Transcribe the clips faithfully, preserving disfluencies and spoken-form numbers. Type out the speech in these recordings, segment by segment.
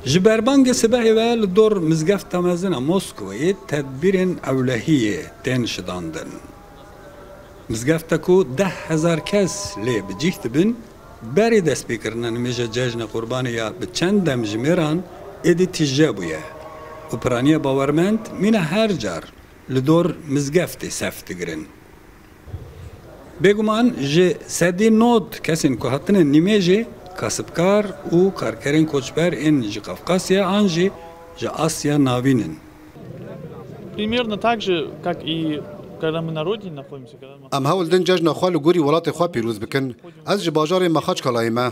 Ji berbangê sibehê ve li dor Mizgefta Mezin a Moskowayê tedbîrên ewlehiyê tên şidandin. Mizgefta ku deh hezar kes lê bi cih dibin, berê destpêkirina nimêja Cejna Qurbanê ya bi çend demjimêran êdî tije bûye û piraniya bawermend mîna her car li dor mizgeftê sef digirin. Bêguman ji sedî nod kesên ku hatine nimêjê kasibkar û karkerên koçber ên ji Qafqasya an jî ji Asya Navîn in. Примерно так же, как и когда мы на родине находимся, когда мы Em hewl din cejna xwe li gorî welatê xwe pîroz bikin. Ez ji bajarê Maxaçkalayê me.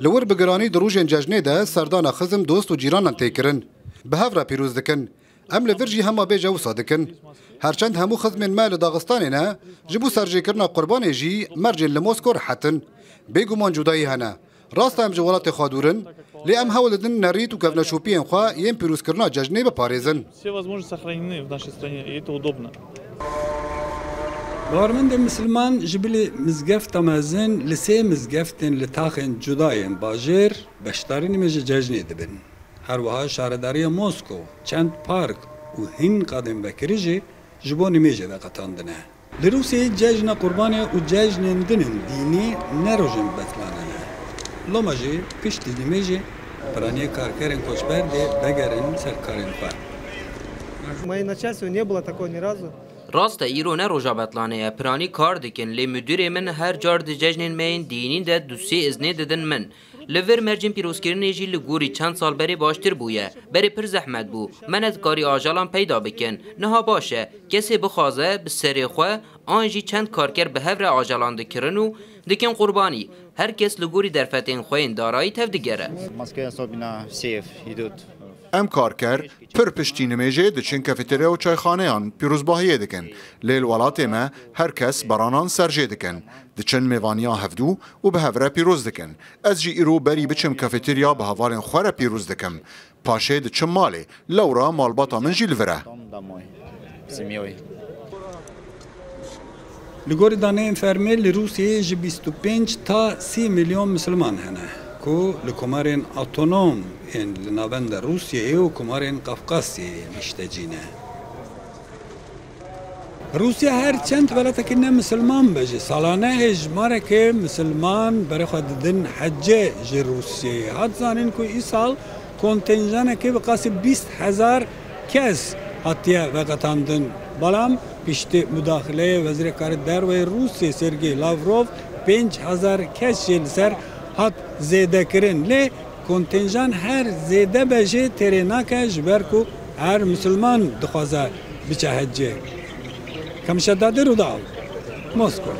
Li wir bi giranî di rojên cejnê de serdana xizm, dost û cîranan tê kirin. Bi hev re pîroz dikin. Em li vir jî hema bêje wisa dikin. Herçend hemû xizmên me li Daxistanê ne, ji bo serjêkirina qurbanê jî mercên li Mosko rihet in. Bêguman cudayî hene. Rast e em ji welatê xwe dûr in, lê em hewl didin nerît û kevneşopiyên xwe yên pîrozkirina cejnê biparêzin. Все возможности сохранены в нашей стране, и это удобно. Bawermendên misilman ji bilî Mizgefta Mezin li sê mizgeftên li taxên cuda yên bajêr beşdarî nimêjê cejnê dibin. Her wiha şaredariya Mosko çend park û hîn qadên vekirî jî ji bo nimêjê veqetandine. Li Rûsyayê cejna Qurbanê û cejnên din ên dînî ne rojên betlanê ne. Loma jî piştî nimêjê piraniya karkerên koçber dê vegerin ser karên xwe. Моей начальство не было такого ни разу. Rast e, îro ne roja betlanê ye. Piranî kar dikin, lê mudîrê min her car di cejnên me yên dînî de du sê iznê didin min. Li vir mercên pîrozkirinê jî li gorî çend sal berê baştir bûye. Berê pir zehmet bû. Me nedikarî ajalan peyda bikin. Niha baş e. Kesê bixwaze bi serê xwe an jî çend karker bi hev re ajalan dikirin û dikin qurbanî. Her kes li gorî derfetên xwe yên darayî tevdigere. В Москве особенно все идут. Em karker pir piştî nimêjê diçin kafeterya û çayxaneyan pîrozbahiyê dikin. Lê li welatê me her kes beranan serjê dikin. Diçin mêvaniya hevdû û bi hev re pîroz dikin. Ez jî îro berî biçim kafeterya bi hevalên xwe re pîroz dikim. Paşê diçim malê. Lewra malbata min jî li vir e. Дом домой. С семьей. Li gorî daneyên fermî li Rûsyayê ji bîst û pênc ta sî milyon misilman hene ku li komarên awtonom ên li navenda Rûsyayê û komarên Qafqasyayê niştecî ne. Rûsya her çend welatekî ne misilman be jî, salane hejmareke misilman berê xwe didin hecê ji Rûsyayê. Hat zanîn ku îsal kontenjanekê bi qasî bîst hezar kes hatiye veqetandin. Belam piştî mudaxileyê Wezîrê Karê Derve yê Rûsyayê Sergey Lavrov pênc hezar kes jê li ser hat zêdekirin. Lê kontenjan her zêde be jî têrê nake, ji ber ku her misilman dixwaze biçe hecê. Kamişa Dadir û Dal, Moskwa.